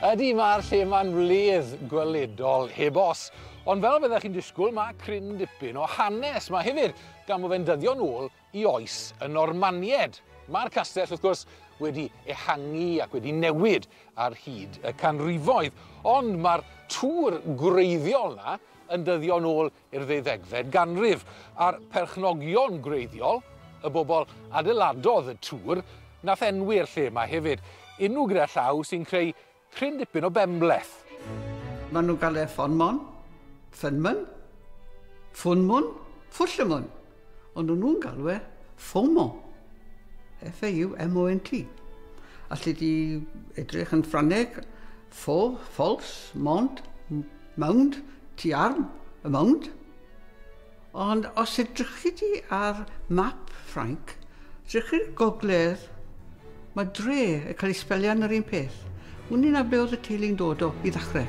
Ydy, mae'r lle 'ma'n wledd gweledol heb os. Ond fel fyddech chi'n disgwyl, mae cryn dipyn o hanes. Mae hefyd, gan bod fe'n dyddio nôl i oes y Normanied. Mae'r castell, wrth gwrs, wedi ehangu ac wedi newid ar hyd y canrifoedd. Ond mae'r tŵr gwreiddiol 'na yn dyddio nôl i'r ddeuddegfed ganrif. A'r perchnogion gwreiddiol, y bobl adeiladodd y tŵr, nath enwi'r lle 'ma hefyd. Enw gyda llaw sy'n creu cryn dipyn o benbleth. Maen nhw'n galw e Ffonmon, Ffynmon, Ffwnmwn, Ffwllymwn. Ond o'n nhw'n galw e Ffaumont. F-A-U-M-O-N-T. Alli di edrych yn Ffrangeg, faux, false, mont, mound, ti arm, y mound. Ond os edrychi di ar map Ffrainc, edrych i'r gogledd, mae dre yn cael ei sbelio yn yr un peth. Wn i na ble oedd y teulu'n dod o i ddechrau.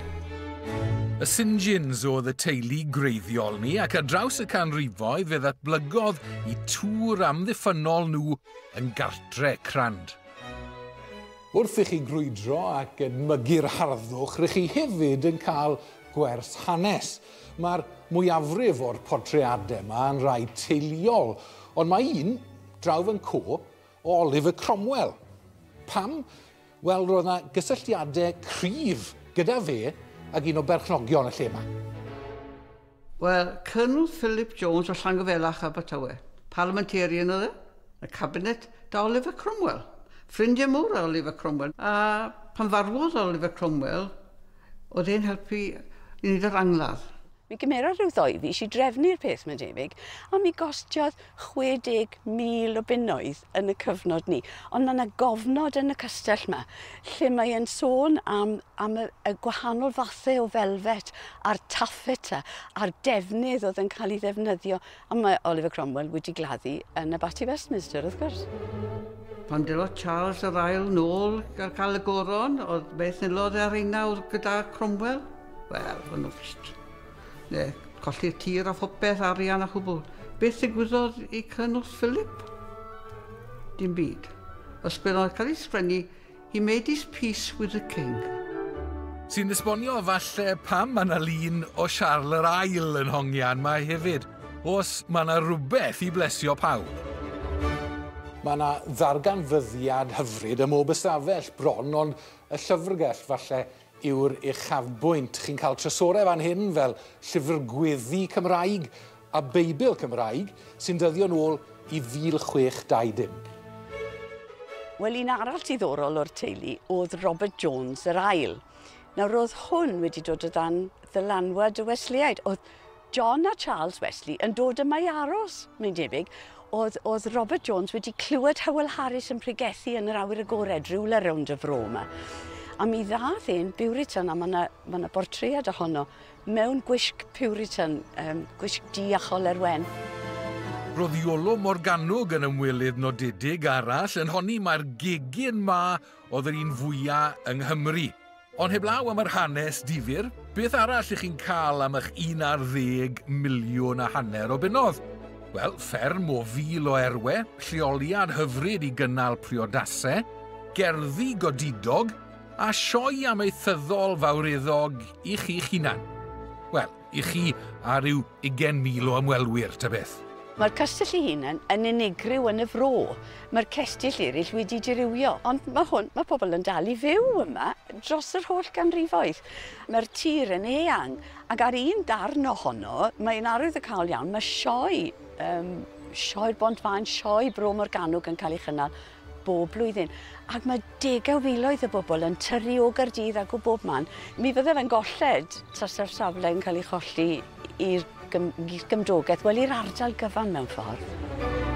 Y St Johns oedd y teulu gwreiddiol ni, ac ar draws y canrifoedd fe ddatblygodd i tŵr amddiffynnol nhw yn gartre crand. Wrth i chi grwydro ac edmygu'r harddwch, rych chi hefyd yn cael gwers hanes. Mae'r mwyafrif o'r portreadau yma yn rai teuluol, ond mae un, draw fan 'co, o Oliver Cromwell. Pam? Wel, roedd yna gysylltiadau cryf gyda fe ag un o berchnogion y lle yma. Wel, Colonel Philip Jones o Llangyfelach, Abertawe. Parliamentarian oedd e, y cabinet da Oliver Cromwell. Ffrindiau mawr Oliver Cromwell. A pan farwodd Oliver Cromwell, oedd e'n helpu i wneud yr angladd. Mi gymerodd rhyw 2 fis i drefnu'r peth, mae'n debyg, a mi gostiodd 60,000 o bunnoedd yn y cyfnod ni. Ond mae yna gofnod yn y castell yma lle mae e'n sôn am y gwahanol fathau o felfet a'r taffeta a'r defnydd oedd yn cael ei ddefnyddio. A mae Oliver Cromwell wedi gladdu yn Abaty Westminster, wrth gwrs. Pan delodd Charles yr Ail nôl gael y goron, oedd beth nilodd ar reina gyda Cromwell? Wel, o'n nhw just, ne, colli'r tir a phopeth, arian a chwbl. Beth ddigwyddodd i Colonel Philip? Dim byd. Os bydd o'n cael ei sgrennu, "He made his peace with the king." Sy'n esbonio falle pam mae yna lun o Siarl yr Ail yn hongian mae hefyd. Os mae yna rhywbeth i blesio pawb. Mae yna ddarganfyddiad hyfryd ym mhob ystafell bron, ond y llyfrgell falle yw'r uchafbwynt. Chi'n cael trysorau fan hyn fel llyfr gweddi Cymraeg a Beibl Cymraeg sy'n dyddio nôl i 1620. Wel, un arall diddorol o'r teulu oedd Robert Jones yr Ail. Nawr, roedd hwn wedi dod o dan ddylanwad y Wesleyaid. Oedd John a Charles Wesley yn dod yma i aros, mae'n debyg. Oedd Robert Jones wedi clywed Howell Harris yn pregethu yn yr awyr agored rhywle rownd y fro yma. A mi ddath e'n Puritan, a mae yna ma bortread ohono mewn gwisg Puritan, gwisg du a choler wen. Roedd Iolo Morganwg yn ymwelydd nodedig arall yn honni mae'r gegin ma oedd yr un fwyaf yng Nghymru. Ond heblaw am yr hanes difyr, beth arall ych chi'n cael am eich 11 miliwn a hanner o bunnoedd? Wel, fferm o 1,000 o erwe, lleoliad hyfryd i gynnal priodasau, gerddi godidog a sioe amaethyddol fawreddog i chi'ch hunan. Wel, i chi a rhyw 20,000 o ymwelwyr, ta beth. Mae'r castell ei hunan yn unigryw yn y fro. Mae'r cestyll eraill wedi dirywio, ond mae hwn, mae pobl yn dal i fyw yma dros yr holl ganrifoedd. Mae'r tir yn eang, ac ar un darn ohono, mae'n arwyddocaol iawn, mae sioe'r Bont Faen, sioe Bro Morgannwg yn cael ei chynnal bob blwyddyn. Ac mae degau filoedd o bobl yn tyrru o Gaerdydd ac o bob man. Mi fydde fe'n golled tasa'r safle yn cael ei cholli i'r gymdogaeth, wel, i'r ardal gyfan mewn ffordd.